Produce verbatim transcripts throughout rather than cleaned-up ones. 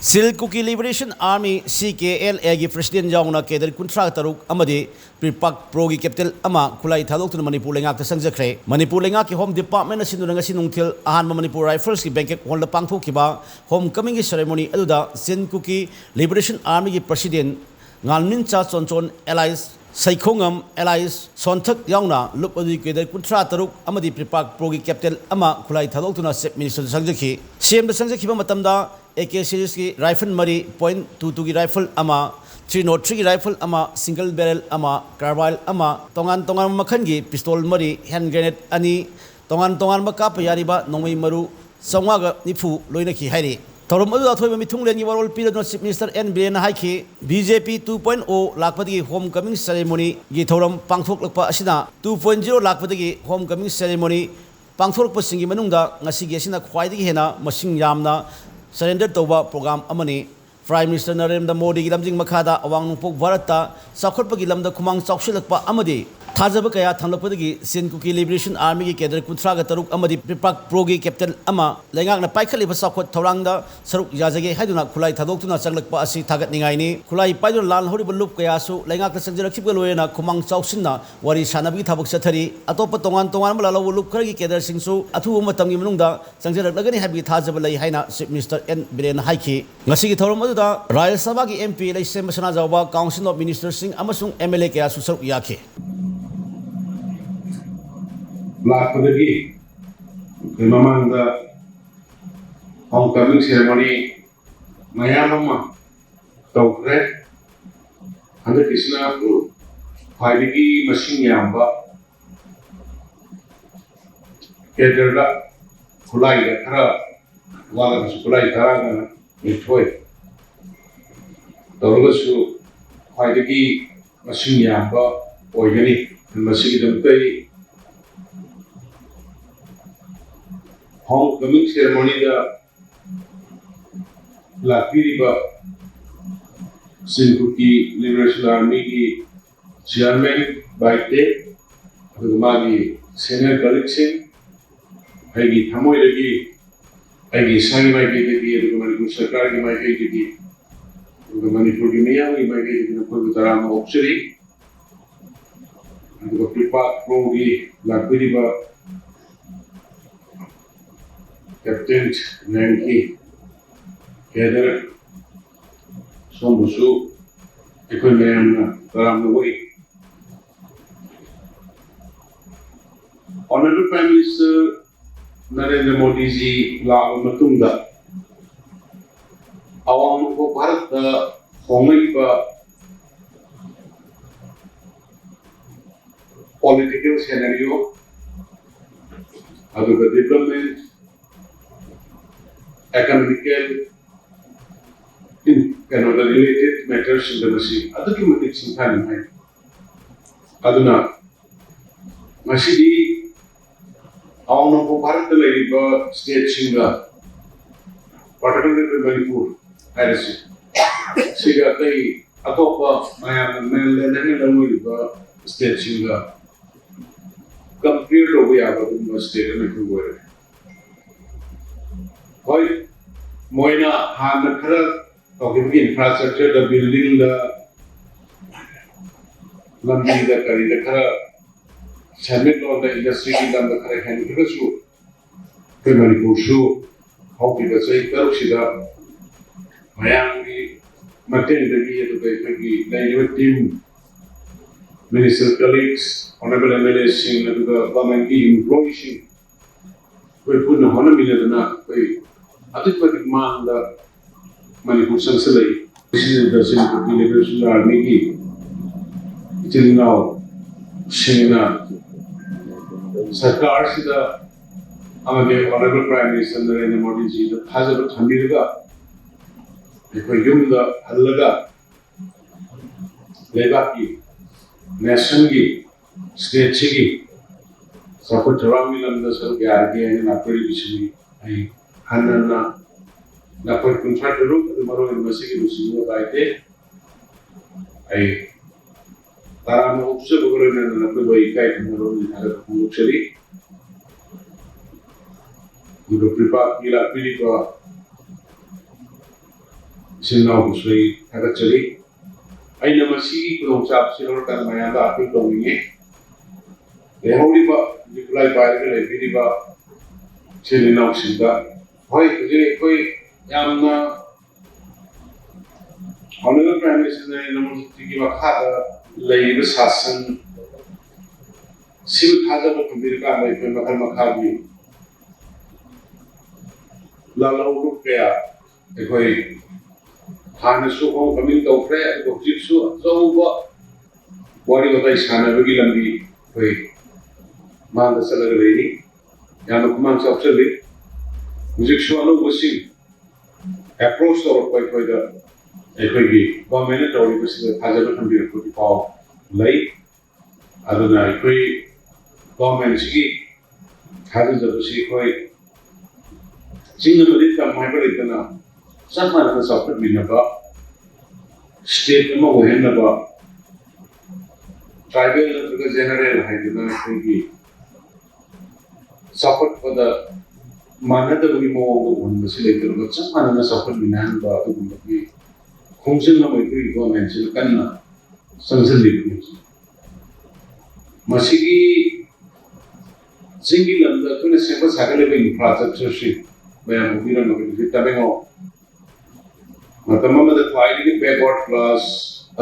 Chin Kuki Liberation Army, C K L A ꯒꯤ president ꯌꯥꯎꯅ cadre ꯀꯨꯟꯊ꯭ꯔꯥ ꯇꯔꯨꯛ ꯑꯃꯗꯤ PREPAK Pro ꯒꯤ captain ꯑꯃ ꯈꯨꯠꯂꯥꯏ ꯊꯥꯗꯣꯛꯇꯨꯅ ꯃꯅꯤꯄꯨꯔ ꯂꯩꯉꯥꯛꯇ ꯆꯪꯖꯈ꯭ꯔꯦ꯫ ꯃꯅꯤꯄꯨꯔ ꯂꯩꯉꯥꯛꯀꯤ Home Department ꯅ ꯁꯤꯟꯗꯨꯅ ꯉꯁꯤ ꯅꯨꯡꯊꯤꯜ ꯑꯍꯥꯟꯕ ꯃꯅꯤꯄꯨꯔ Rifles ꯀꯤ banquet hall ꯗ ꯄꯥꯡꯊꯣꯛꯈꯤꯕ home coming ꯒꯤ ceremony ꯑꯗꯨꯗ Chin Kuki Liberation Army ꯒꯤ president ꯉꯥꯜꯃꯤꯟꯆꯥ ꯆꯣꯟꯆꯣꯟ, alias ꯁꯩꯈꯣꯡꯉꯝ, alias ꯁꯣꯟꯊꯛ ꯌꯥꯎꯅ ꯂꯨꯞ ꯑꯗꯨꯒꯤ cadre ꯀꯨꯟꯊ꯭ꯔꯥ ꯇꯔꯨꯛ ꯑꯃꯗꯤ PREPAK Pro ꯒꯤ captain ꯑꯃ ꯈꯨꯠꯂꯥꯏ ꯊꯥꯗꯣꯛꯇꯨꯅ Chief Minister ꯗ ꯆꯪꯖꯈꯤ꯫ C M ꯗ ꯆꯪꯖꯈꯤꯕ ꯃꯇꯝꯗ A K series ꯀꯤ rifle ꯃꯔꯤ, point two two ꯒꯤ rifle ꯑꯃ, three nought three ꯒꯤ rifle ꯑꯃ, single barrel ꯑꯃ, carbine ꯑꯃ, ꯇꯣꯉꯥꯟ ꯇꯣꯉꯥꯟꯕ ꯃꯈꯜꯒꯤ pistol ꯃꯔꯤ, hand grenade ꯑꯅꯤ, ꯇꯣꯉꯥꯟ ꯇꯣꯉꯥꯟꯕ ꯀꯥꯞꯄ ꯌꯥꯔꯤꯕ ꯅꯣꯡꯃꯩ ꯃꯔꯨ ꯆꯥꯝꯃꯉꯥꯒ ꯅꯤꯐꯨ ꯂꯣꯏꯅꯈꯤ ꯍꯥꯏꯔꯤ꯫ ꯊꯧꯔꯝ ꯑꯗꯨꯗ ꯑꯊꯣꯏꯕ ꯃꯤꯊꯨꯡꯂꯦꯟꯒꯤ ꯋꯥꯔꯣꯜ ꯄꯤꯔꯗꯨꯅ Chief Minister N ꯕꯤꯔꯦꯟꯅ ꯍꯥꯏꯈꯤ, B J P two point O ꯂꯥꯛꯄꯗꯒꯤ home coming ceremony ꯒꯤ ꯊꯧꯔꯝ ꯄꯥꯡꯊꯣꯛꯂꯛꯄ ꯑꯁꯤꯅ two point zero ꯂꯥꯛꯄꯗꯒꯤ home coming ceremony ꯄꯥꯡꯊꯣꯔꯛꯄꯁꯤꯡꯒꯤ ꯃꯅꯨꯡꯗ ꯉꯁꯤꯒꯤ ꯑꯁꯤꯅ ꯈ꯭ꯋꯥꯏꯗꯒꯤ ꯍꯦꯟꯅ ꯃꯁꯤꯡ ꯌꯥꯝꯅ surrender ꯇꯧꯕ program ꯑꯃꯅꯤ꯫ Prime Minister ꯅꯔꯦꯟꯗ꯭ꯔ ꯃꯣꯗꯤꯒꯤ ꯂꯝꯖꯤꯡ ꯃꯈꯥꯗ ꯑꯋꯥꯡ ꯅꯣꯡꯄꯣꯛ ꯚꯥꯔꯠꯇ ꯆꯥꯎꯈꯠꯄꯒꯤ ꯂꯝꯗ ꯈꯨꯃꯥꯡ ꯆꯥꯎꯁꯤꯜꯂꯛꯄ ꯑꯃꯗꯤ ꯊꯥꯖꯕ ꯀꯌꯥ ꯊꯝꯂꯛꯄꯗꯒꯤ Chin Kuki Liberation Army ꯒꯤ cadre ꯀꯨꯟꯊ꯭ꯔꯥꯒ ꯇꯔꯨꯛ ꯑꯃꯗꯤ PREPAK Pro ꯒꯤ captain ꯑꯃ ꯂꯩꯉꯥꯛꯅ ꯄꯥꯏꯈꯠꯂꯤꯕ ꯆꯥꯎꯈꯠ ꯊꯧꯔꯥꯡꯗ ꯁꯔꯨꯛ ꯌꯥꯖꯒꯦ ꯍꯥꯏꯗꯨꯅ ꯈꯨꯠꯂꯥꯏ ꯊꯥꯗꯣꯛꯇꯨꯅ ꯆꯪꯂꯛꯄ ꯑꯁꯤ ꯊꯥꯒꯠꯅꯤꯡꯉꯥꯏꯅꯤ꯫ ꯈꯨꯠꯂꯥꯏ ꯄꯥꯏꯗꯨꯅ ꯂꯥꯜꯍꯧꯔꯤꯕ ꯂꯨꯞ ꯀꯌꯥꯁꯨ ꯂꯩꯉꯥꯛꯇ ꯆꯪꯖꯔꯛꯈꯤꯕꯒ ꯂꯣꯏꯅꯅ ꯈꯨꯃꯥꯡ ꯆꯥꯎꯁꯤꯟꯅ ꯋꯥꯔꯤ ꯁꯥꯟꯅꯕꯒꯤ ꯊꯕꯛ ꯆꯠꯊꯔꯤ꯫ ꯑꯇꯣꯞꯄ ꯇꯣꯉꯥꯟ ꯇꯣꯉꯥꯟꯕ ꯂꯥꯜꯍꯧꯕ ꯂꯨꯞ ꯈꯔꯒꯤ cadre ꯁꯤꯡꯁꯨ ꯑꯊꯨꯕ ꯃꯇꯝꯒꯤ ꯃꯅꯨꯡꯗ ꯆꯪꯖꯔꯛꯂꯒꯅꯤ ꯍꯥꯏꯕꯒꯤ ꯊꯥꯖꯕ ꯂꯩ ꯍꯥꯏꯅ Chief Minister N ꯕꯤꯔꯦꯟꯅ ꯍꯥꯏꯈꯤ꯫ ꯉꯁꯤꯒꯤ ꯊꯧꯔꯝ ꯑꯗꯨꯗ ꯔꯥꯖ꯭ꯌ ꯁꯚꯥꯒꯤ M P ꯂꯩꯁꯦꯝꯕ Sanajaoba, Council of Minister ꯁꯤꯡ ꯑꯃꯁꯨꯡ M L A ꯀꯌꯥꯁꯨ ꯁꯔꯨꯛ ꯌꯥꯈꯤ꯫ ꯂꯥꯛꯄꯗꯒꯤ ꯑꯩꯈꯣꯏ ꯃꯃꯥꯡꯗ home coming ceremony ꯃꯌꯥꯝ ꯑꯃ ꯇꯧꯈ꯭ꯔꯦ꯫ ꯍꯟꯗꯛꯀꯤꯁꯤꯅ ꯈ꯭ꯋꯥꯏꯗꯒꯤ ꯃꯁꯤꯡ ꯌꯥꯝꯕ cadre ꯗ ꯈꯨꯠꯂꯥꯏꯗ ꯈꯔ ꯋꯥꯠꯂꯒꯁꯨ ꯈꯨꯠꯂꯥꯏ ꯇꯔꯥꯒ ꯅꯤꯊꯣꯏ ꯇꯧꯔꯒꯁꯨ ꯈ꯭ꯋꯥꯏꯗꯒꯤ ꯃꯁꯤꯡ ꯌꯥꯝꯕ ꯑꯣꯏꯒꯅꯤ꯫ ꯃꯁꯤꯒꯤꯗꯃꯛꯇ ꯑꯩ home coming ceremony ꯗ ꯂꯥꯛꯄꯤꯔꯤꯕ Chin Kuki Liberation Army ꯒꯤ chairman ꯕꯥꯏꯇꯦ, ꯑꯗꯨꯒ ꯃꯥꯒꯤ senior colleague ꯁꯤꯡ, ꯑꯩꯒꯤ ꯊꯃꯣꯏꯗꯒꯤ ꯑꯩꯒꯤ ꯏꯁꯥꯒꯤ ꯃꯥꯏꯀꯩꯗꯒꯤ, ꯑꯗꯨꯒ ꯃꯅꯤꯄꯨꯔ ꯁꯔꯀꯥꯔꯒꯤ ꯃꯥꯏꯀꯩꯗꯒꯤ, ꯑꯗꯨꯒ ꯃꯅꯤꯄꯨꯔꯒꯤ ꯃꯤꯌꯥꯝꯒꯤ ꯃꯥꯏꯀꯩꯗꯒꯤ ꯅꯈꯣꯏꯕꯨ ꯇꯔꯥꯝꯅ ꯑꯣꯛꯆꯔꯤ꯫ ꯑꯗꯨꯒ ꯄ꯭ꯔꯤꯄꯥꯛ ꯄ꯭ꯔꯣꯒꯤ ꯂꯥꯛꯄꯤꯔꯤꯕ ꯀꯦꯞꯇꯦꯟ ꯔꯦꯡꯀꯤ ꯀꯦꯗꯔ ꯁꯣꯝꯕꯨꯁꯨ ꯑꯩꯈꯣꯏ ꯃꯌꯥꯝꯅ ꯇꯔꯥꯝꯅ ꯑꯣꯛꯏ꯫ Honorable Prime Minister ꯅꯔꯦꯟꯗ꯭ꯔ ꯃꯣꯗꯤꯖꯤ ꯂꯥꯛꯂꯕ ꯃꯇꯨꯡꯗ ꯑꯋꯥꯡ ꯅꯣꯡꯄꯣꯛ ꯚꯥꯔꯠꯇ ꯍꯣꯡꯂꯛꯏꯕ political scenario, ꯑꯗꯨꯒ development, economical, ꯀꯩꯅꯣꯗ related matters ꯁꯤꯡꯗ ꯃꯁꯤ ꯑꯗꯨꯛꯀꯤ ꯃꯇꯤꯛ ꯁꯤꯡꯊꯥꯅꯤꯡꯉꯥꯏ꯫ ꯑꯗꯨꯅ ꯉꯁꯤꯗꯤ ꯑꯋꯥꯡ ꯅꯣꯡꯄꯣꯛ ꯚꯥꯔꯠꯇ ꯂꯩꯔꯤꯕ stateꯁꯤꯡꯒ, particularly ꯑꯩꯈꯣꯏ ꯃꯅꯤꯄꯨꯔ ꯍꯥꯏꯔꯁꯤ, ꯁꯤꯒ ꯑꯇꯩ ꯑꯇꯣꯞꯄ ꯃꯌꯥꯝꯅ mainland ꯍꯥꯏꯅ ꯂꯧꯅꯔꯤꯕ stateꯁꯤꯡꯒ compare ꯇꯧꯕ ꯌꯥꯕ ꯑꯗꯨꯒꯨꯝꯕ state ꯑꯃꯈꯛ ꯑꯣꯏꯔꯦ꯫ ꯍꯣꯏ, ꯃꯣꯏꯅ ꯍꯥꯟꯅ ꯈꯔ ꯇꯧꯈꯤꯕꯒꯤ infrastructureꯗ, buildingꯗ, ꯂꯝꯕꯤꯗ ꯀꯔꯤꯗ ꯈꯔ ꯁꯦꯟꯃꯤꯠꯂꯣꯟꯗ, industryꯒꯤ ꯂꯝꯗ ꯈꯔ ꯍꯦꯟꯈ꯭ꯔꯒꯁꯨ, ꯑꯩꯈꯣꯏ ꯃꯅꯤꯄꯨꯔꯁꯨ ꯍꯧꯈꯤꯕ ꯆꯍꯤ ꯇꯔꯨꯛꯁꯤꯗ ꯃꯌꯥꯝꯒꯤ ꯃꯇꯦꯡꯗꯒꯤ, ꯑꯗꯨꯒ ꯑꯩꯈꯣꯏꯒꯤ ꯂꯩꯔꯤꯕ team, minister colleagues, honorable MLAꯁꯤꯡ, ꯑꯗꯨꯒ governmentꯀꯤ employeeꯁꯤꯡ, ꯑꯩꯈꯣꯏ ꯄꯨꯟꯅ ꯍꯣꯠꯅꯃꯤꯟꯅꯗꯅ ꯑꯩꯈꯣꯏ ꯑꯗꯨꯛꯀꯤ ꯃꯇꯤꯛ ꯃꯥꯡꯗ ꯃꯅꯤꯄꯨꯔ ꯆꯪꯁꯤꯜꯂꯛꯏ꯫ ꯁꯤꯗ ꯁꯦꯅꯥꯄꯇꯤ Liberation Armyꯒꯤ ꯏꯆꯤꯜ ꯏꯅꯥꯎꯁꯤꯡꯅ ꯁꯔꯀꯥꯔꯁꯤꯗ ꯑꯃꯗꯤ Honorable Prime Minister ꯅꯔꯦꯟꯗ꯭ꯔ ꯃꯣꯗꯤꯖꯤꯗ ꯊꯥꯖꯕ ꯊꯝꯕꯤꯔꯒ ꯑꯩꯈꯣꯏ ꯌꯨꯝꯗ ꯍꯜꯂꯒ ꯂꯩꯕꯥꯛꯀꯤ, nationꯒꯤ, stateꯁꯤꯒꯤ ꯆꯥꯎꯈꯠ ꯊꯧꯔꯥꯡꯒꯤ ꯂꯝꯗ ꯁꯔꯨꯛ ꯌꯥꯔꯒꯦ ꯍꯥꯏꯅ ꯂꯥꯛꯄꯤꯔꯤꯕꯁꯤꯅꯤ꯫ ꯑꯩ ꯍꯟꯅ ꯍꯟꯅ ꯅꯈꯣꯏ ꯀꯨꯟꯊ꯭ꯔꯥ ꯇꯔꯨꯛ, ꯑꯗꯨ ꯃꯔꯨ ꯑꯣꯏꯅ ꯃꯁꯤꯒꯤ ꯂꯨꯆꯤꯡꯕ ꯄꯥꯏꯗꯦ, ꯑꯩ ꯇꯔꯥꯝꯅ ꯑꯣꯛꯆꯕꯒ ꯂꯣꯏꯅꯅ ꯅꯈꯣꯏꯕꯨ ꯑꯩ ꯏꯀꯥꯏ ꯈꯨꯝꯅꯕ ꯑꯃꯗꯤ ꯊꯥꯒꯠꯄ ꯐꯣꯡꯗꯣꯛꯆꯔꯤ꯫ ꯑꯗꯨꯒ ꯄ꯭ꯔꯤꯄꯥꯛꯀꯤ ꯂꯥꯛꯄꯤꯔꯤꯕ ꯏꯆꯤꯟ ꯏꯅꯥꯎꯕꯨꯁꯨ ꯑꯩ ꯊꯥꯒꯠꯆꯔꯤ꯫ ꯑꯩꯅ ꯃꯁꯤꯒꯤ ꯈꯨꯗꯣꯡꯆꯥꯕꯁꯤ ꯂꯧꯔꯀꯥꯟꯗ ꯃꯌꯥꯝꯗ ꯑꯥꯄꯤꯜ ꯇꯧꯅꯤꯡꯉꯤ꯫ ꯂꯩꯍꯧꯔꯤꯕ, ꯍꯧꯖꯤꯛ ꯈꯨꯠꯂꯥꯏ ꯄꯥꯏꯔꯒ ꯂꯩꯕꯤꯔꯤꯕ ꯏꯆꯤꯜ ꯏꯅꯥꯎꯁꯤꯡꯗ, ꯍꯣꯏ, ꯍꯧꯖꯤꯛ ꯑꯩꯈꯣꯏ ꯌꯥꯝꯅ Honorable Prime Minister ꯅꯔꯦꯟꯗ꯭ꯔ ꯃꯣꯗꯤꯒꯤ ꯃꯈꯥꯗ ꯂꯩꯔꯤꯕ ꯁꯥꯁꯟ ꯁꯤꯕꯨ ꯊꯥꯖꯕ ꯊꯝꯕꯤꯔꯀꯥꯟꯗ ꯑꯩꯈꯣꯏ ꯃꯈꯜ ꯃꯈꯥꯒꯤ ꯂꯥꯜꯍꯧꯂꯨꯞ ꯀꯌꯥ ꯑꯩꯈꯣꯏ ꯍꯥꯟꯅꯁꯨ ꯍꯣꯝ ꯀꯃꯤꯡ ꯇꯧꯈ꯭ꯔꯦ, ꯑꯗꯨꯒ ꯍꯧꯖꯤꯛꯁꯨ ꯑꯆꯧꯕ ꯋꯥꯔꯤ ꯋꯥꯇꯥꯏ ꯁꯥꯟꯅꯕꯒꯤ ꯂꯝꯕꯤ ꯑꯩꯈꯣꯏ ꯃꯥꯡꯗ ꯆꯠꯂꯒ ꯂꯩꯔꯤ꯫ ꯌꯥꯝꯅ ꯈꯨꯃꯥꯡ ꯆꯥꯎꯁꯜꯂꯤ꯫ ꯍꯧꯖꯤꯛꯁꯨ ꯑꯅꯧꯕꯁꯤꯡ ꯑꯦꯄ꯭ꯔꯣꯆ ꯇꯧꯔꯛꯄ ꯑꯩꯈꯣꯏꯗ, ꯑꯩꯈꯣꯏꯒꯤ ꯒꯣꯔꯃꯦꯟꯅ ꯇꯧꯔꯤꯕꯁꯤꯗ ꯊꯥꯖꯕ ꯊꯝꯕꯤꯔꯛꯄꯒꯤ ꯄꯥꯎ ꯂꯩ꯫ ꯑꯗꯨꯅ ꯑꯩꯈꯣꯏ ꯒꯣꯔꯃꯦꯟꯁꯤꯒꯤ ꯊꯥꯖꯖꯕꯁꯤ ꯑꯩꯈꯣꯏ ꯆꯤꯡ ꯑꯃꯗꯤ ꯇꯝ ꯍꯥꯏꯕ ꯂꯩꯇꯅ ꯆꯞ ꯃꯥꯟꯅꯅ ꯆꯥꯎꯈꯠꯃꯤꯟꯅꯕ, ꯁ꯭ꯇꯦꯠ ꯑꯃ ꯑꯣꯏꯍꯟꯅꯕ, ꯇ꯭ꯔꯥꯏꯕꯦꯜ ꯅꯠꯇ꯭ꯔꯒ ꯖꯦꯅꯔꯦꯜ ꯍꯥꯏꯗꯅ ꯑꯩꯈꯣꯏꯒꯤ ꯆꯥꯎꯈꯠꯄꯗ ꯃꯥꯟꯅꯗꯕꯒꯤ ꯃꯑꯣꯡꯗ ꯎꯍꯟꯕꯁꯤ ꯂꯩꯇꯅꯕ ꯆꯞ ꯃꯥꯟꯅꯅ ꯆꯥꯎꯈꯠꯃꯤꯟꯅꯍꯟꯕ ꯑꯗꯨꯒꯨꯝꯕꯒꯤ ꯈꯣꯡꯖꯪ ꯑꯃ ꯑꯩꯈꯣꯏꯒꯤ ꯒꯣꯔꯃꯦꯟꯁꯤꯅ ꯀꯟꯅ ꯆꯪꯁꯤꯜꯂꯤꯕꯅꯤ꯫ ꯃꯁꯤꯒꯤ ꯆꯤꯡꯒꯤ ꯂꯝꯗ ꯑꯩꯈꯣꯏꯅ ꯁꯦꯝꯒꯠ ꯁꯥꯒꯠꯂꯤꯕ ꯏꯟꯐ꯭ꯔꯥꯁ꯭ꯇ꯭ꯔꯛꯆꯔꯁꯤ ꯃꯌꯥꯝ ꯎꯕꯤꯔꯝꯃꯒꯅꯤ꯫ ꯍꯧꯖꯤꯛ ꯇꯃꯦꯡꯂꯣꯡ ꯃꯇꯝ ꯑꯃꯗ ꯈ꯭ꯋꯥꯏꯗꯒꯤ backward class,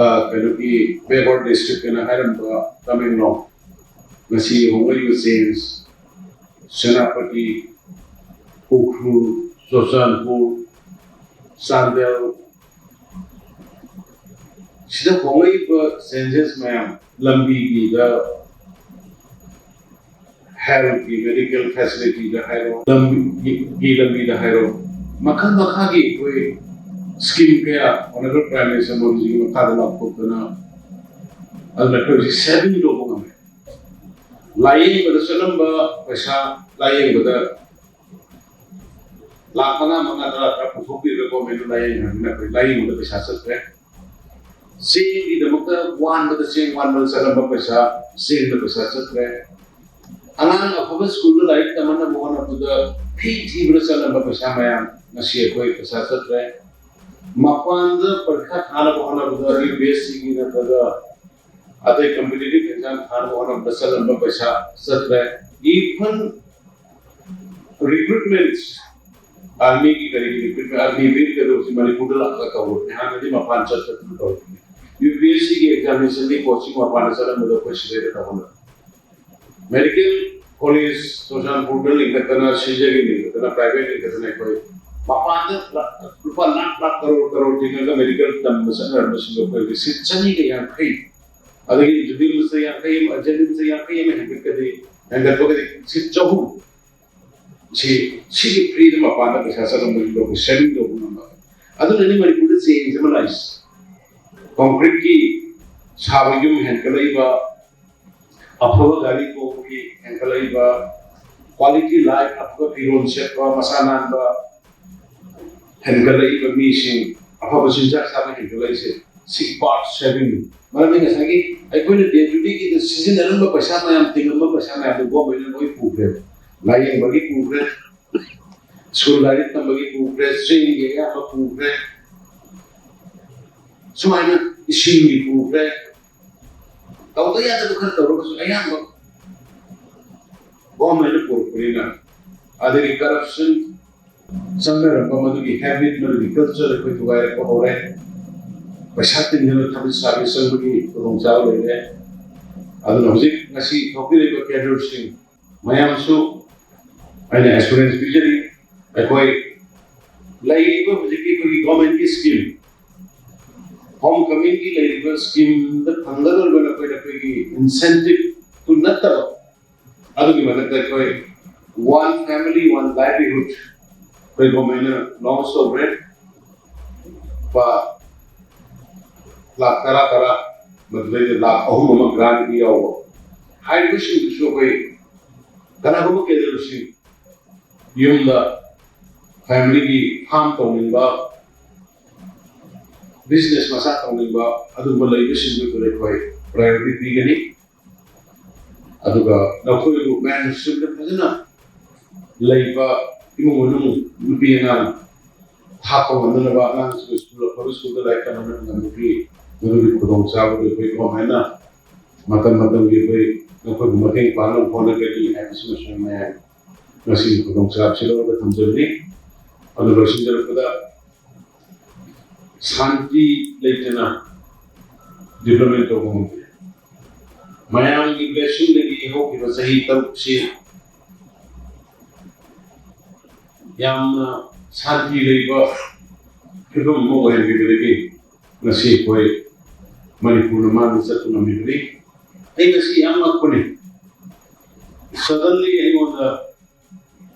ꯑ, ꯀꯩꯅꯣꯒꯤ backward district ꯍꯥꯏꯅ ꯍꯥꯏꯔꯝꯕ ꯇꯃꯦꯡꯂꯣꯡ ꯉꯁꯤ ꯍꯣꯡꯂꯛꯂꯤꯕ ꯆꯦꯟꯖ, ꯁꯦꯅꯥꯄꯇꯤ, ꯎꯈ꯭ꯔꯨꯜ, ꯆꯨꯔꯆꯥꯟꯄꯨꯔ, ꯆꯥꯟꯗꯦꯜ, ꯁꯤꯗ ꯍꯣꯡꯂꯛꯏꯕ ꯆꯦꯟꯖꯦꯁ ꯃꯌꯥꯝ, ꯂꯝꯕꯤꯒꯤꯗ, ꯍꯦꯜꯊꯀꯤ, ꯃꯦꯗꯤꯀꯦꯜ ꯐꯦꯁꯤꯂꯤꯇꯤꯗ ꯍꯥꯏꯔꯣ, ꯂꯝꯕꯤꯒꯤ ꯂꯝꯕꯤꯗ ꯍꯥꯏꯔꯣ, ꯃꯈꯜ ꯃꯈꯥꯒꯤ ꯑꯩꯈꯣꯏ ꯁ꯭ꯀꯤꯝ ꯀꯌꯥ Honorable Prime Minister ꯃꯣꯗꯤꯖꯤꯒꯤ ꯃꯈꯥꯗ ꯂꯥꯎꯊꯣꯛꯇꯅ, ꯑꯗꯨꯅ ꯑꯩꯈꯣꯏ ꯍꯧꯖꯤꯛ ꯁꯦꯚꯤꯡ ꯇꯧꯕ ꯉꯝꯃꯦ꯫ ꯂꯥꯏꯌꯦꯡꯕꯗ ꯆꯠꯂꯝꯕ ꯄꯩꯁꯥ, ꯂꯥꯏꯌꯦꯡꯕꯗ ꯂꯥꯈ ꯃꯉꯥ, ꯃꯉꯥ, ꯇꯔꯥ, ꯇꯔꯥ ꯄꯨꯊꯣꯛꯄꯤꯔꯒ ꯒꯣꯔꯃꯦꯟꯅ ꯂꯥꯏꯌꯦꯡꯉꯕꯅꯤꯅ ꯑꯩꯈꯣꯏ ꯂꯥꯏꯌꯦꯡꯕꯗ ꯄꯩꯁꯥ ꯆꯠꯇ꯭ꯔꯦ꯫ ꯆꯦꯡꯒꯤꯗꯃꯛꯇ ꯋꯥꯟꯕꯗ, ꯆꯦꯡ ꯋꯥꯟꯕꯗ ꯆꯠꯂꯝꯕ ꯄꯩꯁꯥ, ꯆꯦꯡꯗ ꯄꯩꯁꯥ ꯆꯠꯇ꯭ꯔꯦ꯫ ꯑꯉꯥꯡ ꯑꯐꯕ ꯁ꯭ꯀꯨꯜꯗ ꯂꯥꯏꯔꯤꯛ ꯇꯝꯍꯟꯅꯕ ꯍꯣꯠꯅꯕꯗ ꯐꯤ ꯊꯤꯕꯗ ꯆꯠꯂꯝꯕ ꯄꯩꯁꯥ ꯃꯌꯥꯝ ꯉꯁꯤ ꯑꯩꯈꯣꯏ ꯄꯩꯁꯥ ꯆꯠꯇ꯭ꯔꯦ꯫ ꯃꯄꯥꯟꯗ ꯄꯔꯤꯈꯥ ꯊꯥꯅꯕ ꯍꯣꯠꯅꯕꯗ ꯌꯨ ꯄꯤ ꯑꯦꯁ ꯁꯤꯒꯤ ꯅꯠꯇ꯭ꯔꯒ ꯑꯇꯩ ꯀꯝꯄꯤꯇꯤꯇꯤꯚ ꯑꯦꯛꯖꯥꯝ ꯊꯥꯅꯕ ꯍꯣꯠꯅꯕꯗ ꯆꯠꯂꯝꯕ ꯄꯩꯁꯥ ꯆꯠꯇ꯭ꯔꯦ꯫ Even recruitment, ꯑꯥꯔꯃꯤꯒꯤ ꯀꯔꯤꯒꯤ ꯔꯤꯀ꯭ꯔꯨꯠꯃꯦꯟ, ꯑꯥꯔꯃꯤ ꯕꯤꯠꯀꯗꯧꯕꯁꯤ ꯃꯅꯤꯄꯨꯔꯗ ꯂꯥꯛꯑꯒ ꯇꯧꯔꯕꯅꯤ꯫ ꯍꯥꯟꯅꯗꯤ ꯃꯄꯥꯟ ꯆꯠꯇꯅ ꯇꯧꯔꯕꯅꯤ꯫ ꯌꯨ ꯄꯤ ꯑꯦꯁ ꯁꯤꯒꯤ ꯑꯦꯛꯖꯥꯃꯤꯅꯦꯁꯟꯒꯤ ꯀꯣꯆꯤꯡ ꯃꯄꯥꯟꯗ ꯆꯠꯂꯝꯕꯗꯣ ꯑꯩꯈꯣꯏ ꯁꯤꯗꯩꯗ ꯇꯧꯍꯜꯂꯦ꯫ ꯃꯦꯗꯤꯀꯦꯜ ꯀꯣꯂꯦꯖ ꯆꯨꯔꯆꯥꯟꯄꯨꯔꯗ ꯂꯤꯡꯈꯠꯇꯅ, ꯁꯤꯖꯒꯤ ꯂꯤꯡꯈꯠꯇꯅ, ꯄ꯭ꯔꯥꯏꯚꯦꯠ ꯂꯤꯡꯈꯠꯇꯅ ꯑꯩꯈꯣꯏ ꯃꯄꯥꯟꯗ ꯂꯥꯛ-, ꯂꯨꯄꯥ ꯂꯥꯛ ꯂꯥꯛ ꯀꯔꯣꯔ ꯀꯔꯣꯔ ꯇꯤꯡꯉꯒ ꯃꯦꯗꯤꯀꯦꯜ ꯇꯝꯕ ꯆꯠꯅꯔꯝꯕꯁꯤꯡꯗꯣ ꯑꯩꯈꯣꯏ ꯁꯤꯠ ꯆꯅꯤꯒ ꯌꯥꯡꯈꯩ, ꯑꯗꯒꯤ ꯖꯨꯕꯤꯂꯤꯁꯇ ꯌꯥꯡꯈꯩ ꯑꯃ, ꯖꯦꯅꯤꯝꯁꯇ ꯌꯥꯡꯈꯩ ꯑꯃ ꯍꯦꯟꯒꯠꯀꯗꯤ, ꯍꯦꯟꯒꯠꯄꯒꯗꯤ ꯁꯤꯠ ꯆꯍꯨꯝ꯫ ꯁꯤ, ꯁꯤꯒꯤ ꯐ꯭ꯔꯤꯗ ꯃꯄꯥꯟꯗ ꯄꯩꯁꯥ ꯆꯠꯂꯝꯕꯒꯤ ꯂꯧꯕ ꯁꯦꯚꯤꯡ ꯇꯧꯕ ꯉꯝꯕ꯫ ꯑꯗꯨꯅꯅꯤ ꯃꯅꯤꯄꯨꯔꯗ ꯆꯦꯟꯖ ꯑꯃ ꯂꯥꯛꯏꯁꯦ꯫ ꯀꯣꯟꯀ꯭ꯔꯤꯠꯀꯤ ꯁꯥꯕ ꯌꯨꯝ ꯍꯦꯟꯒꯠꯂꯛꯏꯕ, ꯑꯐꯕ ꯒꯥꯔꯤ ꯇꯣꯡꯕꯒꯤ ꯍꯦꯟꯒꯠꯂꯛꯏꯕ, ꯀ꯭ꯋꯥꯂꯤꯇꯤ ꯂꯥꯏꯐ, ꯑꯐꯕ ꯐꯤꯔꯣꯜ ꯁꯦꯠꯄ, ꯃꯁꯥ ꯅꯥꯟꯕ, ꯍꯦꯟꯒꯠꯂꯛꯏꯕ ꯃꯤꯁꯤꯡ, ꯑꯐꯕ ꯆꯤꯟꯖꯥꯛ ꯆꯥꯕ ꯍꯦꯟꯒꯠꯂꯛꯏꯁꯦ, ꯁꯤ ꯄꯥꯔꯠ ꯁꯦꯚꯤꯡ꯫ ꯃꯔꯝꯗꯤ ꯉꯁꯥꯏꯒꯤ ꯑꯩꯈꯣꯏꯅ ꯗꯦ ꯇꯨ ꯗꯦꯒꯤꯗ ꯁꯤꯖꯤꯟꯅꯔꯝꯕ ꯄꯩꯁꯥ ꯃꯌꯥꯝ, ꯇꯤꯡꯉꯝꯕ ꯄꯩꯁꯥ ꯃꯌꯥꯝꯗꯨ ꯒꯣꯔꯃꯦꯟꯅ ꯂꯣꯏ ꯄꯨꯈ꯭ꯔꯦꯕ꯫ ꯂꯥꯏꯌꯦꯡꯕꯒꯤ ꯄꯨꯈ꯭ꯔꯦ, ꯁ꯭ꯀꯨꯜ ꯂꯥꯏꯔꯤꯛ ꯇꯝꯕꯒꯤ ꯄꯨꯈ꯭ꯔꯦ, ꯆꯦꯡꯒꯤ ꯑꯌꯥꯝꯕ ꯄꯨꯈ꯭ꯔꯦ꯫ ꯁꯨꯃꯥꯏꯅ ꯏꯁꯤꯡꯒꯤ ꯄꯨꯈ꯭ꯔꯦ꯫ ꯇꯧꯗ ꯌꯥꯗꯕ ꯈꯔ ꯇꯧꯔꯒꯁꯨ ꯑꯌꯥꯝꯕ ꯒꯣꯔꯃꯦꯟꯅ ꯄꯨꯔꯛꯄꯅꯤꯅ꯫ ꯑꯗꯒꯤ ꯀꯔꯞꯁꯟ ꯆꯪꯅꯔꯝꯕ ꯃꯗꯨꯒꯤ ꯍꯦꯕꯤꯠ, ꯃꯗꯨꯒꯤ ꯀꯜꯆꯔ ꯑꯩꯈꯣꯏ ꯊꯨꯒꯥꯏꯔꯛꯄ ꯍꯧꯔꯦ꯫ ꯄꯩꯁꯥ ꯇꯤꯡꯗꯅ ꯊꯕꯛ ꯁꯥꯕ ꯆꯪꯕꯒꯤ ꯈꯨꯗꯣꯡꯆꯥꯕ ꯂꯩꯔꯦ꯫ ꯑꯗꯨꯅ ꯍꯧꯖꯤꯛ ꯉꯁꯤ ꯊꯣꯛꯄꯤꯔꯤꯕ ꯀꯦꯗꯔꯁꯤꯡ ꯃꯌꯥꯝꯁꯨ ꯑꯩꯅ ꯑꯦꯁꯨꯔꯦꯟꯁ ꯄꯤꯖꯔꯤ꯫ ꯑꯩꯈꯣꯏ ꯂꯩꯔꯤꯕ ꯍꯧꯖꯤꯛꯀꯤ ꯑꯩꯈꯣꯏꯒꯤ ꯒꯣꯔꯃꯦꯟꯒꯤ ꯁ꯭ꯀꯤꯝ, ꯍꯣꯝ ꯀꯃꯤꯡꯒꯤ ꯂꯩꯔꯤꯕ ꯁ꯭ꯀꯤꯝꯗ ꯐꯪꯒꯗꯧꯔꯤꯕ ꯅꯈꯣꯏ, ꯅꯈꯣꯏꯒꯤ ꯏꯟꯁꯦꯟꯇꯤꯞꯇꯨ ꯅꯠꯇꯕ, ꯑꯗꯨꯒꯤ ꯃꯊꯛꯇ ꯑꯩꯈꯣꯏ One Family One Livelihood ꯑꯩꯈꯣꯏ ꯒꯣꯔꯃꯦꯟꯅ ꯂꯣꯟꯆ ꯇꯧꯈ꯭ꯔꯦ꯫ ꯂꯨꯄꯥ ꯂꯥꯈ ꯇꯔꯥ ꯇꯔꯥ, ꯃꯗꯨꯗꯩꯗ ꯂꯥꯈ ꯑꯍꯨꯝ ꯑꯃ ꯒ꯭ꯔꯥꯟꯒꯤ ꯌꯥꯎꯕ꯫ ꯍꯥꯏꯔꯤꯕꯁꯤꯡꯗꯨꯁꯨ ꯑꯩꯈꯣꯏ ꯀꯅꯥꯒꯨꯝꯕ ꯀꯦꯗꯔꯁꯤꯡ, ꯌꯨꯝꯗ ꯐꯦꯃꯤꯂꯤꯒꯤ ꯐꯥꯔꯝ ꯇꯧꯅꯤꯡꯕ, ꯕꯤꯖꯤꯅꯦꯁ ꯃꯆꯥ ꯇꯧꯅꯤꯡꯕ, ꯑꯗꯨꯒꯨꯝꯕ ꯂꯩꯕꯁꯤꯡꯗꯨꯗ ꯑꯩꯈꯣꯏ ꯄ꯭ꯔꯥꯏꯌꯣꯔꯤꯇꯤ ꯄꯤꯒꯅꯤ꯫ ꯑꯗꯨꯒ ꯅꯈꯣꯏꯕꯨ ꯃꯦꯟ ꯁ꯭ꯇ꯭ꯔꯤꯝꯗ ꯐꯖꯅ ꯂꯩꯕ ꯏꯃꯨꯡ ꯃꯅꯨꯡ, ꯅꯨꯄꯤ ꯑꯉꯥꯡ ꯊꯥꯛꯄ ꯉꯝꯅꯅꯕ, ꯑꯉꯥꯡꯁꯤꯡ ꯁ꯭ꯀꯨꯜ ꯑꯐꯕ ꯁ꯭ꯀꯨꯜꯗ ꯂꯥꯏꯔꯤꯛ ꯇꯝꯍꯟꯕ ꯉꯝꯕꯒꯤ ꯃꯗꯨꯒꯤ ꯈꯨꯗꯣꯡꯆꯥꯕꯗꯨ ꯑꯩꯈꯣꯏ ꯀꯃꯥꯏꯅ ꯃꯇꯝ ꯃꯇꯝꯒꯤ ꯑꯩꯈꯣꯏ ꯅꯈꯣꯏꯕꯨ ꯃꯇꯦꯡ ꯄꯥꯡꯅꯕ ꯍꯣꯠꯅꯒꯅꯤ ꯍꯥꯏꯕꯁꯤꯃꯁꯨ ꯃꯌꯥꯝ ꯉꯁꯤꯒꯤ ꯈꯨꯗꯣꯡꯆꯥꯕꯁꯤ ꯂꯧꯔꯒ ꯊꯝꯖꯕꯅꯤ꯫ ꯑꯗꯨ ꯂꯣꯏꯁꯤꯟꯖꯔꯛꯄꯗ, ꯁꯥꯟꯇꯤ ꯂꯩꯇꯅ ꯗꯤꯕ꯭ꯂꯞꯃꯦꯟ ꯇꯧꯕ ꯉꯝꯗꯦ꯫ ꯃꯌꯥꯝꯒꯤ ꯕ꯭ꯂꯦꯁꯤꯡꯗꯒꯤ ꯍꯧꯈꯤꯕ ꯆꯍꯤ ꯇꯔꯨꯛꯁꯤ ꯌꯥꯝꯅ ꯁꯥꯟꯇꯤ ꯂꯩꯕ ꯐꯤꯕꯝ ꯑꯃ ꯑꯣꯏꯍꯟꯕꯤꯕꯗꯒꯤ ꯉꯁꯤ ꯑꯩꯈꯣꯏ ꯃꯅꯤꯄꯨꯔꯅ ꯃꯥꯡꯗ ꯆꯠꯄ ꯉꯝꯃꯤꯕꯅꯤ꯫ ꯑꯩ ꯉꯁꯤ ꯌꯥꯝ ꯉꯛꯄꯅꯤ꯫ Suddenly ꯑꯩꯉꯣꯟꯗ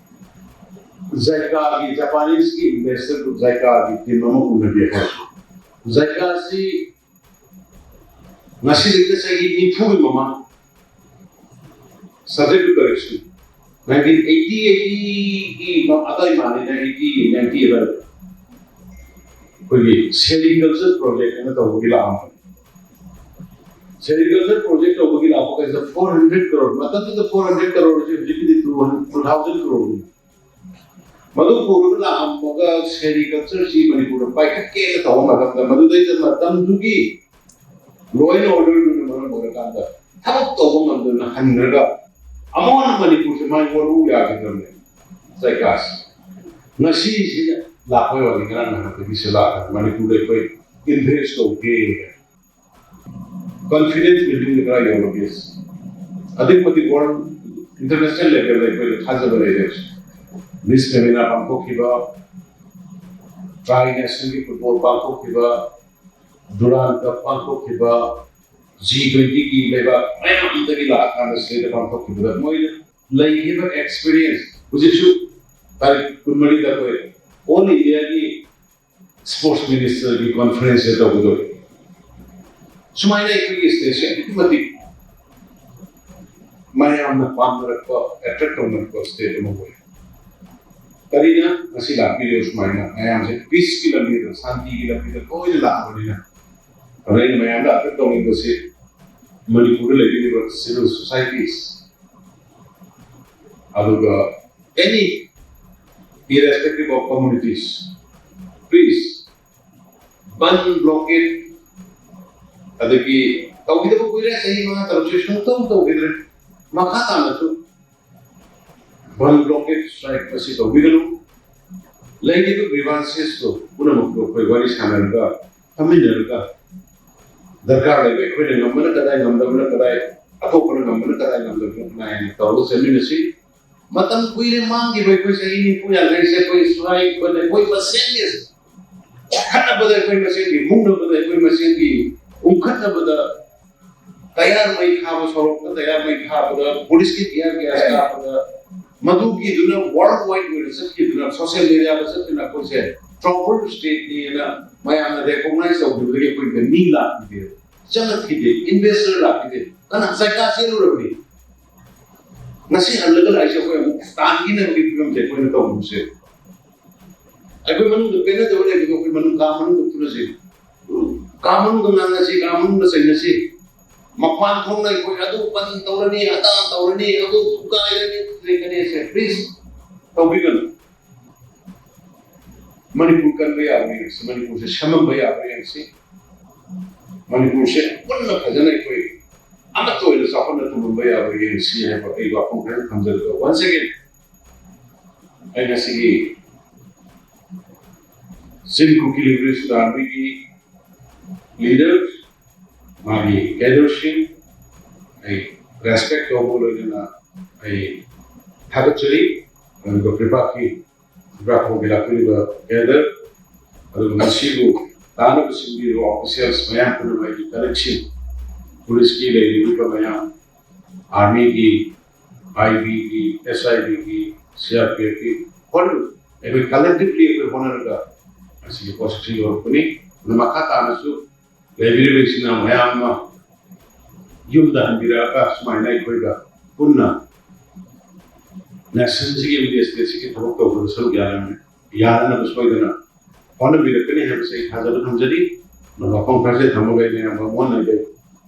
ꯖꯥꯏꯀꯥꯒꯤ, ꯖꯄꯥꯅꯤꯁꯀꯤ ꯏꯟꯚꯦꯁꯇꯔ ꯒ꯭ꯔꯨꯞ ꯖꯥꯏꯀꯥꯒꯤ ꯇꯤꯝ ꯑꯃ ꯎꯅꯒꯦ ꯍꯥꯏ꯫ ꯖꯥꯏꯀꯥꯁꯤ ꯉꯁꯤꯗꯒꯤ ꯆꯍꯤ ꯅꯤꯐꯨꯒꯤ ꯃꯃꯥꯡ, subject to correction, nineteen eighty, eighty ꯒꯤ ꯑꯗꯥꯏ ꯃꯥꯜꯂꯤꯅ, eighty, ninety ꯑꯗꯥꯏꯗ ꯑꯩꯈꯣꯏꯒꯤ ꯁꯦꯔꯤꯀꯜꯆꯔ ꯄ꯭ꯔꯣꯖꯦꯛ ꯑꯃ ꯇꯧꯕꯒꯤ ꯂꯥꯛꯑꯝꯕꯅꯤ꯫ ꯁꯦꯔꯤꯀꯜꯆꯔ ꯄ꯭ꯔꯣꯖꯦꯛ ꯇꯧꯕꯒꯤ ꯂꯥꯛꯄ ꯀꯥꯟꯁꯤꯗ four hundred crore, ꯃꯇꯝꯗꯨꯗ four hundred crore ꯁꯤ ꯍꯧꯖꯤꯛꯀꯤꯗꯤ two thousand crore꯫ ꯃꯗꯨ ꯄꯨꯔꯒ ꯂꯥꯛꯑꯝꯃꯒ ꯁꯦꯔꯤꯀꯜꯆꯔꯁꯤ ꯃꯅꯤꯄꯨꯔꯗ ꯄꯥꯏꯈꯠꯀꯦꯅ ꯇꯧꯕ ꯃꯇꯝꯗ, ꯃꯗꯨꯗꯩꯗ ꯃꯇꯝꯗꯨꯒꯤ law and order ꯗꯨꯅ ꯃꯔꯝ ꯑꯣꯏꯔꯀꯥꯟꯗ ꯊꯕꯛ ꯇꯧꯕ ꯉꯝꯗꯅ ꯍꯟꯈ꯭ꯔꯒ ꯑꯃꯨꯛ ꯍꯟꯅ ꯃꯅꯤꯄꯨꯔꯁꯦ ꯃꯥꯏ ꯑꯣꯟꯕ ꯌꯥꯈꯤꯗ꯭ꯔꯕꯅꯦ꯫ ꯖꯥꯏꯀꯥꯁꯤ ꯉꯁꯤꯁꯤꯗ ꯂꯥꯛꯄꯩ ꯋꯥꯅꯤ, ꯉꯔꯥꯡ ꯅꯍꯥꯟꯗꯒꯤ ꯁꯤ ꯂꯥꯛꯑꯒ ꯃꯅꯤꯄꯨꯔꯗ ꯑꯩꯈꯣꯏ ꯏꯟꯚꯦꯁ ꯇꯧꯒꯦ, ꯀꯟꯐꯤꯗꯦꯟꯁ ꯕꯤꯜꯗꯤꯡꯗ ꯈꯔ ꯌꯧꯔꯒꯦ꯫ ꯑꯗꯨꯛꯀꯤ ꯃꯇꯤꯛ ꯋꯥꯔꯜ ꯏꯟꯇꯔꯅꯦꯁꯅꯦꯜ ꯂꯦꯚꯦꯜꯗ ꯑꯩꯈꯣꯏꯗ ꯊꯥꯖꯕ ꯂꯩꯔꯦ꯫ ꯃꯤꯁ ꯐꯦꯃꯤꯅꯥ ꯄꯥꯡꯊꯣꯛꯈꯤꯕ, ꯇ꯭ꯔꯥꯏ ꯅꯦꯁꯅꯦꯜꯒꯤ ꯐꯨꯠꯕꯣꯜ ꯄꯥꯡꯊꯣꯛꯈꯤꯕ, ꯗꯨꯔꯥꯟ ꯀꯞ ꯄꯥꯡꯊꯣꯛꯈꯤꯕ, ꯖꯤ ꯇ꯭ꯋꯦꯟꯇꯤꯒꯤ ꯂꯩꯕꯥꯛ ꯃꯌꯥꯝꯗꯒꯤ ꯂꯥꯛꯑꯀꯥꯟꯗ ꯁꯤꯗ ꯄꯥꯡꯊꯣꯛꯈꯤꯕꯗ ꯃꯣꯏꯅ ꯂꯩꯈꯤꯕ ꯑꯦꯛꯁꯄꯤꯔꯤꯌꯦꯟꯁ ꯍꯧꯖꯤꯛꯁꯨ ꯇꯥꯔꯤꯛ ꯀꯨꯟꯃꯔꯤꯗ ꯑꯩꯈꯣꯏ ꯑꯣꯜ ꯏꯟꯗꯤꯌꯥꯒꯤ ꯁ꯭ꯄꯣꯔꯠꯁ ꯃꯤꯅꯤꯁꯇꯔꯒꯤ ꯀꯣꯟꯐꯔꯦꯟꯁꯁꯦ ꯇꯧꯒꯗꯧꯔꯤ꯫ ꯁꯨꯃꯥꯏꯅ ꯑꯩꯈꯣꯏꯒꯤ ꯁ꯭ꯇꯦꯠꯁꯦ ꯑꯗꯨꯛꯀꯤ ꯃꯇꯤꯛ ꯃꯌꯥꯝꯅ ꯄꯥꯝꯅꯔꯛꯄ, ꯑꯦꯇ꯭ꯔꯦꯛ ꯇꯧꯅꯔꯛꯄ ꯁ꯭ꯇꯦꯠ ꯑꯃ ꯑꯣꯏ꯫ ꯀꯔꯤꯅ ꯉꯁꯤ ꯂꯥꯛꯄꯤꯔꯤꯕ ꯁꯨꯃꯥꯏꯅ ꯃꯌꯥꯝꯁꯦ ꯄꯤꯁꯀꯤ ꯂꯝꯕꯤꯗ, ꯁꯥꯟꯇꯤꯒꯤ ꯂꯝꯕꯤꯗ ꯂꯣꯏꯅ ꯂꯥꯛꯑꯕꯅꯤꯅ? ꯑꯗ ꯑꯩꯅ ꯃꯌꯥꯝꯗ ꯑꯦꯇ꯭ꯔꯦꯛ ꯇꯧꯅꯤꯡꯕꯁꯤ ꯃꯅꯤꯄꯨꯔꯗ ꯂꯩꯕꯤꯔꯤꯕ ꯁꯤꯚꯤꯜ ꯁꯣꯁꯥꯏꯇꯤꯁ, ꯑꯗꯨꯒ any, irrespective of communities, please, bandh blockade ꯑꯗꯒꯤ ꯇꯧꯈꯤꯗꯕ ꯀꯨꯏꯔꯦ, ꯆꯍꯤ ꯃꯉꯥ ꯇꯔꯨꯛꯁꯦ ꯁꯨꯡꯇꯧ ꯇꯧꯈꯤꯗ꯭ꯔꯦ꯫ ꯃꯈꯥ ꯇꯥꯅꯁꯨ ꯕꯟ ꯕ꯭ꯂꯣꯀꯦꯠ ꯁ꯭ꯇ꯭ꯔꯥꯏꯛ ꯑꯁꯤ ꯇꯧꯕꯤꯒꯅꯨ꯫ ꯂꯩꯔꯤꯕ ꯒ꯭ꯔꯤꯚꯥꯟꯁꯦꯁꯇꯣ ꯄꯨꯝꯅꯃꯛꯇꯣ ꯑꯩꯈꯣꯏ ꯋꯥꯔꯤ ꯁꯥꯟꯅꯔꯒ, ꯐꯝꯃꯤꯟꯅꯔꯒ, ꯗꯔꯀꯥꯔ ꯂꯩꯕ ꯑꯩꯈꯣꯏꯅ ꯉꯝꯕꯅ ꯀꯗꯥꯏ, ꯉꯝꯗꯕꯅ ꯀꯗꯥꯏ, ꯑꯇꯣꯞꯄꯅ ꯉꯝꯕꯅ ꯀꯗꯥꯏ, ꯉꯝꯗꯕꯅ ꯀꯗꯥꯏ ꯍꯥꯏꯅ ꯇꯧꯔꯒ ꯆꯠꯃꯤꯟꯅꯁꯤ꯫ ꯃꯇꯝ ꯀꯨꯏꯔꯦ ꯃꯥꯡꯈꯤꯕ ꯑꯩꯈꯣꯏ ꯆꯍꯤ ꯅꯤꯐꯨ ꯌꯥꯡꯈꯩꯁꯦ ꯑꯩꯈꯣꯏ ꯁ꯭ꯋꯥꯏ ꯑꯩꯈꯣꯏ ꯃꯁꯦꯟꯒꯤ ꯈꯠꯅꯕꯗ, ꯑꯩꯈꯣꯏ ꯃꯁꯦꯟꯒꯤ ꯃꯨꯛꯅꯕꯗ, ꯑꯩꯈꯣꯏ ꯃꯁꯦꯟꯒꯤ ꯎꯪꯈꯠꯅꯕꯗ ꯇꯌꯥꯔ ꯃꯩ ꯊꯥꯕ, ꯁꯣꯔꯣꯛꯇ ꯇꯌꯥꯔ ꯃꯩ ꯊꯥꯕꯗ, ꯄꯨꯂꯤꯁꯀꯤ ꯇꯤꯌꯥꯔ ꯒ꯭ꯌꯥꯁ ꯀꯥꯞꯄꯗ, ꯃꯗꯨꯒꯤ ꯑꯗꯨꯅ ꯋꯥꯔꯜ ꯋꯥꯏꯗ ꯑꯣꯏꯅ ꯆꯠꯈꯤꯗꯨꯅ, ꯁꯣꯁꯤꯌꯦꯜ ꯃꯦꯗꯤꯌꯥꯗ ꯆꯠꯇꯨꯅ ꯑꯩꯈꯣꯏꯁꯦ ꯇ꯭ꯔꯣꯕꯜ ꯁ꯭ꯇꯦꯠꯅꯦꯅ ꯃꯌꯥꯝꯅ ꯔꯦꯀꯣꯒꯅꯥꯏꯖ ꯇꯧꯈꯤꯕꯗꯒꯤ ꯑꯩꯈꯣꯏꯗ ꯃꯤ ꯂꯥꯛꯈꯤꯗꯦ, ꯆꯪꯉꯛꯈꯤꯗꯦ, ꯏꯟꯚꯦꯁꯇꯔ ꯂꯥꯛꯈꯤꯗꯦ, ꯀꯅꯥ ꯆꯩꯀꯥ ꯆꯦꯜꯂꯨꯔꯕꯅꯤ? ꯉꯁꯤ ꯍꯜꯂꯒ ꯂꯥꯛꯏꯁꯦ ꯑꯩꯈꯣꯏ ꯑꯃꯨꯛ ꯇꯥꯟꯈꯤꯅꯕꯒꯤ ꯐꯤꯕꯝꯁꯦ ꯑꯩꯈꯣꯏꯅ ꯇꯧꯔꯤꯁꯦ꯫ ꯑꯩꯈꯣꯏ ꯃꯅꯨꯡꯗ ꯄꯦꯟꯅꯗꯕ ꯂꯩꯕꯗꯣ ꯑꯩꯈꯣꯏ ꯃꯅꯨꯡ, ꯀꯥ ꯃꯅꯨꯡꯗ ꯐꯨꯅꯁꯤ, ꯀꯥ ꯃꯅꯨꯡꯗ ꯉꯥꯡꯅꯁꯤ, ꯀꯥ ꯃꯅꯨꯡꯗ ꯆꯩꯅꯁꯤ꯫ ꯃꯄꯥꯟ ꯊꯣꯛꯅ ꯑꯩꯈꯣꯏ ꯑꯗꯨ ꯕꯟ ꯇꯧꯔꯅꯤ, ꯑꯗꯥ ꯇꯧꯔꯅꯤ, ꯑꯗꯨ ꯊꯨꯒꯥꯏꯔꯅꯤ, ꯂꯩꯒꯅꯤꯁꯦ please ꯇꯧꯕꯤꯒꯅꯨ꯫ ꯃꯅꯤꯄꯨꯔ ꯀꯟꯕ ꯌꯥꯕ ꯌꯦꯡꯁꯤ, ꯃꯅꯤꯄꯨꯔꯁꯦ ꯁꯦꯝꯃꯝꯕ ꯌꯥꯕ ꯌꯦꯡꯁꯤ, ꯃꯅꯤꯄꯨꯔꯁꯦ ꯄꯨꯟꯅ ꯐꯖꯅ ꯑꯩꯈꯣꯏ ꯑꯃꯠꯇ ꯑꯣꯏꯅ ꯆꯥꯎꯈꯠꯅ ꯊꯝꯃꯝꯕ ꯌꯥꯕ ꯌꯦꯡꯁꯤ ꯍꯥꯏꯕ ꯑꯩ ꯋꯥꯐꯝ ꯈꯔ ꯊꯝꯖꯔꯒ, once again ꯑꯩ ꯉꯁꯤꯒꯤ ꯖꯤꯟ ꯀꯨꯀꯤ ꯂꯤꯕꯔꯦꯁꯟ ꯑꯥꯔꯃꯤꯒꯤ ꯂꯤꯗꯔ, ꯃꯥꯒꯤ ꯀꯦꯗꯔꯁꯤꯡ ꯑꯩ ꯔꯦꯁꯄꯦꯛ ꯇꯧꯕ ꯂꯣꯏꯅꯅ ꯑꯩ ꯊꯥꯒꯠꯆꯔꯤ꯫ ꯑꯗꯨꯒ ꯐꯤꯐꯥꯒꯤ, ꯐꯤꯐꯥ ꯈꯣꯡꯒꯤ ꯂꯥꯛꯄꯤꯔꯤꯕ ꯀꯦꯗꯔ, ꯑꯗꯨꯒ ꯃꯁꯤꯕꯨ ꯇꯥꯅꯕ ꯁꯤꯟꯕꯤꯔꯤꯕ ꯑꯣꯐꯤꯁꯤꯌꯦꯜꯁ ꯃꯌꯥꯝ ꯄꯨꯝꯅꯃꯛ, ꯑꯩꯒꯤ ꯀꯂꯤꯛꯁꯤꯡ, ꯄꯨꯂꯤꯁꯀꯤ ꯂꯩꯔꯤꯕ ꯃꯌꯥꯝ, ꯑꯥꯔꯃꯤꯒꯤ, ꯑꯥꯏ ꯕꯤꯒꯤ, ꯑꯦꯁ ꯑꯥꯏ ꯕꯤꯒꯤ, ꯁꯤ ꯑꯥꯔ ꯄꯤ ꯑꯦꯐꯀꯤ, ꯍꯣꯠꯅ-, ꯑꯩꯈꯣꯏ ꯀꯂꯦꯛꯇꯤꯚꯂꯤ ꯑꯩꯈꯣꯏ ꯍꯣꯠꯅꯔꯒ ꯃꯁꯤꯒꯤ ꯄꯣꯠꯁꯛꯁꯤ ꯌꯧꯔꯛꯄꯅꯤ꯫ ꯑꯗꯨꯅ ꯃꯈꯥ ꯇꯥꯅꯁꯨ ꯂꯩꯕꯤꯔꯤꯕ ꯏꯆꯤꯟ ꯏꯅꯥꯎ ꯃꯌꯥꯝ ꯑꯃ ꯌꯨꯝꯗ ꯍꯟꯕꯤꯔꯛꯑꯒ ꯁꯨꯃꯥꯏꯅ ꯑꯩꯈꯣꯏꯒ ꯄꯨꯟꯅ ꯅꯦꯁꯟꯁꯤꯒꯤ ꯑꯃꯗꯤ ꯁ꯭ꯇꯦꯠꯁꯤꯒꯤ ꯊꯕꯛ ꯇꯧꯕꯗ ꯁꯔꯨꯛ ꯌꯥꯅ-, ꯌꯥꯅꯅꯕ ꯁꯣꯏꯗꯅ ꯍꯣꯠꯅꯕꯤꯔꯛꯀꯅꯤ ꯍꯥꯏꯕꯁꯦ ꯑꯩ ꯊꯥꯖꯕ ꯊꯝꯖꯔꯤ꯫ ꯑꯗꯣ ꯋꯥꯐꯝ ꯈꯔꯁꯦ ꯊꯝꯃꯒ ꯑꯩꯅ ꯌꯥꯝ ꯃꯉꯣꯟꯗ ꯑꯩ